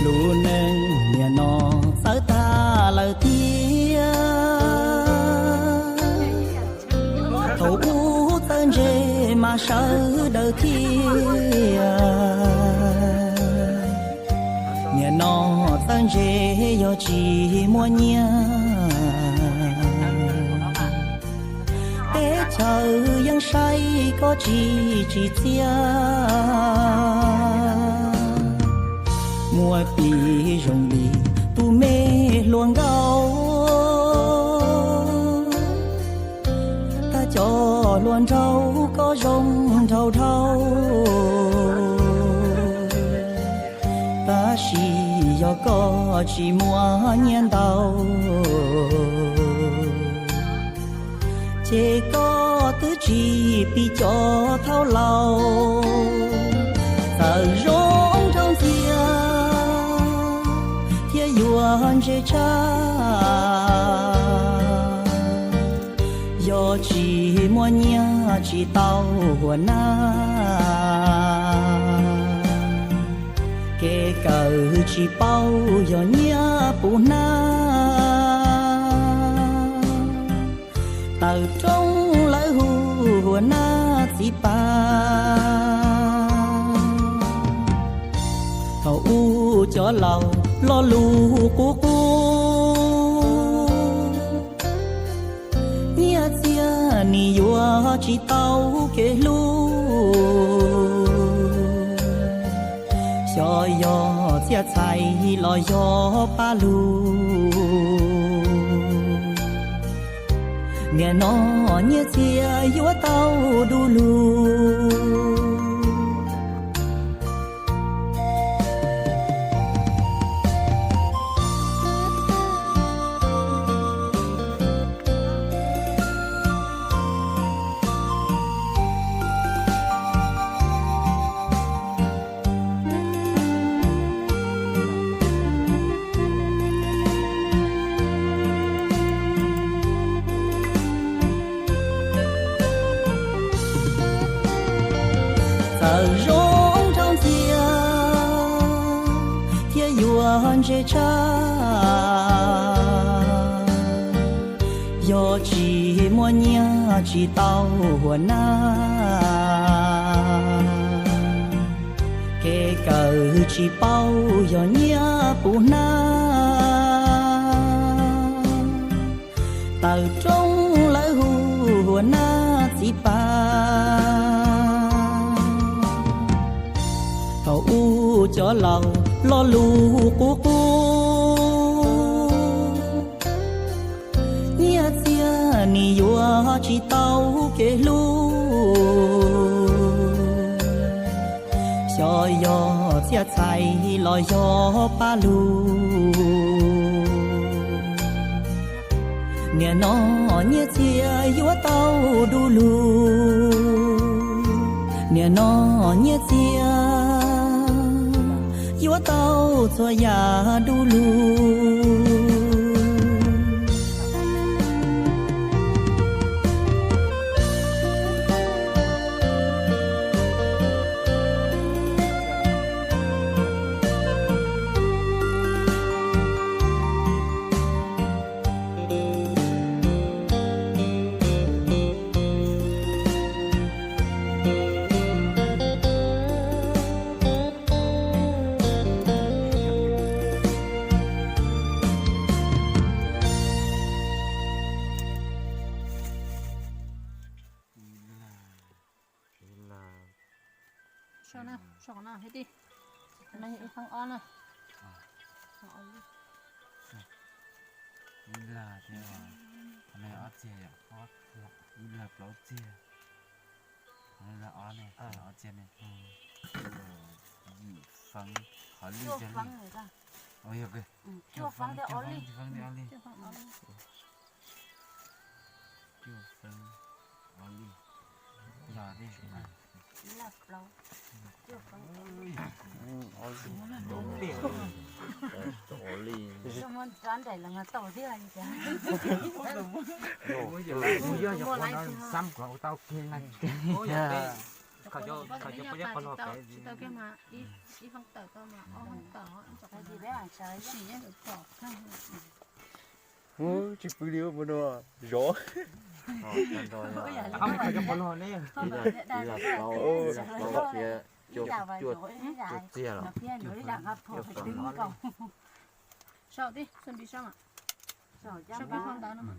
Lub neej niaj no txawv tag lawm tiag, thaum ub txawj ntse mas sawv daws thiab. Niaj no txawj ntse yog tsis muaj nyiaj, teb chaws yeej saib koj tsis tsim txiaj. Muaj tis zoo li tus me hluas nkauj, tag cov hluas nraug koj zoo nraug dhau, tab sis yog koj tsis muaj nyiaj ntau, ces koj twb tsis pib cov thaub laus. Txawm zoo nraug ntxiag thiab yuav ntse tshaj, yog tsis muaj nyiaj tsis tau huas nab. Kev kawm tsis paub yog nyiaj puv hnab, tawm rooj lawv hu huas nab txiv pas. Thaum ub cov laus lo lus qub qub, nyiaj txiag nim yuav tsis tau kev hlub, xyov yog txiaj txhais los yog paj lug. Niaj no nyiaj txiag yuav tau du lug. Txawm zoo nraug ntxiag thiab yuav ntse tshaj, yog tsis muaj nyiaj tsis tau huas nab. Kev kawm tsis paub yog nyiaj puv hnab, tawm rooj lawv hu huas nab txiv pas. Thaum ub cov laus lo lus qub qub, nyiaj txiag nim yuav tsis tau kev hlub, xyov yog txiaj txhais los yog paj lug. Niaj no nyiaj txiag yuav tau du lug, niaj no nyiaj txiag yuav tau txhua yam du lug. Ib lag thiab, qhov no ob txiag yom, ib lag plaub txiag, qhov no ob ne, ob txiag ne, yim Feeb, qhov lij, cuaj feeb, cuaj feeb thiab ob lij. Cuaj feeb, ob lij, yog thiab. Ob lij. Yog yog, xab kom tau kiag na. Tsis tau kiag mas ib feeb tawm tau mas ob feeb tawm. Tsis pw li ua no zov. Sau tib, xab npis sau mas. Sau peb qhov ntawd no mas.